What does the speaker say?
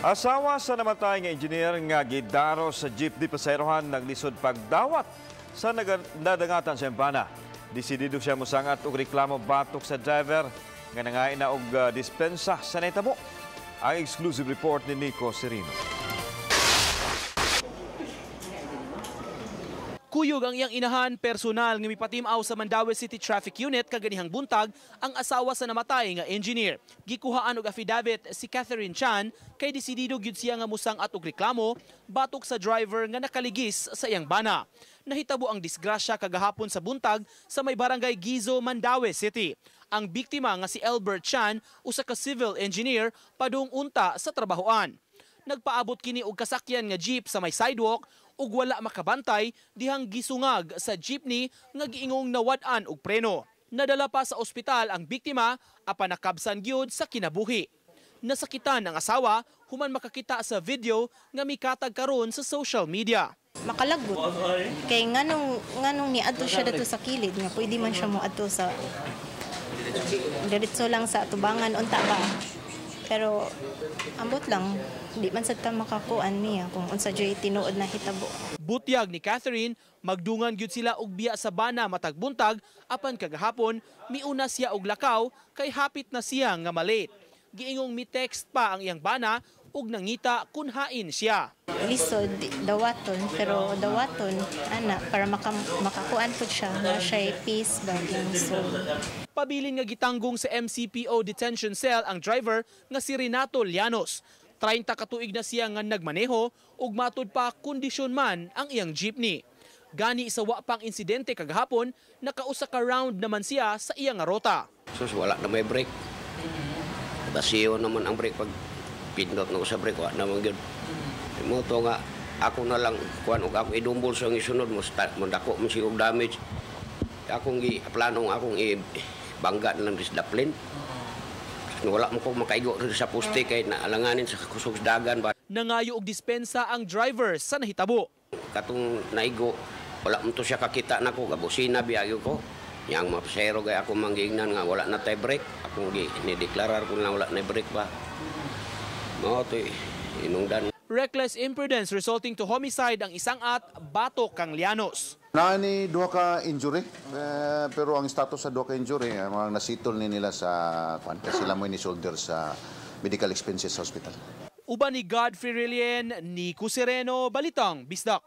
Asawa sa namatay nga engineer nga gidaro sa jeepney pasaherohan naglisod pagdawat sa nadangatan sa bana. Desidido siya mosangat og reklamo batok sa driver nga nangain na og dispensa sa nahitabo. Ang exclusive report ni Nico Serino. Kuyog ang iyang inahan personal nga mipatimaw sa Mandaue City Traffic Unit kaganihang buntag ang asawa sa namatay nga engineer. Gikuhaan og affidavit si Catherine Chan kay desidido gyud siya nga musang at og reklamo batok sa driver nga nakaligis sa iyang bana. Nahitabo ang disgrasya kagahapon sa buntag sa may barangay Guizo, Mandaue City. Ang biktima nga si Albert Chan, usa ka civil engineer, padung unta sa trabahoan. Nagpaabot kini og kasakyan nga jeep sa may sidewalk ug wala makabantay dihang gisungag sa jeepney nga giingong nawad-an og preno. Nadala pa sa ospital ang biktima apan nakabsan gyud sa kinabuhi. Nasakitan ang asawa human makakita sa video nga mikatag karon sa social media. Makalagot. Kay nganong niadto siya dito sa kilid nga pwede man siya moadto sa diretso lang sa tubangan unta ba. Pero ambot lang, di man sad ta makakuan niya kung unsa jud tinuod na hitabo. Butyag ni Catherine, magdungan gyud sila og biya sa bana matag buntag apan kagahapon miuna siya og lakaw kay hapit na siya nga malate. Giingong mi-text pa ang iyang bana ug nangita kun hain siya. Lisod dawaton, pero dawaton ana para makakuan pud siya na siya peace ba iyang soul. Pabilin nga gitanggong sa MCPO detention cell ang driver nga si Renato Llanos. 30 ka tuig na siya nga nagmaneho ug matud pa kondisyon man ang iyang jeepney. Gani sa wa pang insidente kagahapon, nakausa ka round naman siya sa iyang rota. Sus, wala na may brake. Basiyo naman ang brake pag pindot na ko sa brake, wala naman gyud. Mo to nga ako na lang kuan og ako idumbol sa isunod mo start mo dako mo sigog damage. Akong gi plano akong i bangga na lang sa daplin. Wala mo ko makaigo sa poste kay naalanganin sa kusog dagan ba. Nangayo og dispensa ang driver sa nahitabo. Katong naigo wala mo to siya kakita nako gabusina biyayo ko. Yang mga pasahero gay ako manggingnan nga wala na tay brake. Akong gi ni-deklarar ko na wala na brake ba. Mao to inungdan. Reckless imprudence resulting to homicide ang isang at batok kang Llanos. Naani duha ka injury, pero ang status sa duha ka injury, mga nasitol ni nila sa kwan kasi sila mo ni shoulder sa medical expenses sa hospital. Uban ni Godfrey Relien, Nico Sereno, Balitang Bisdak.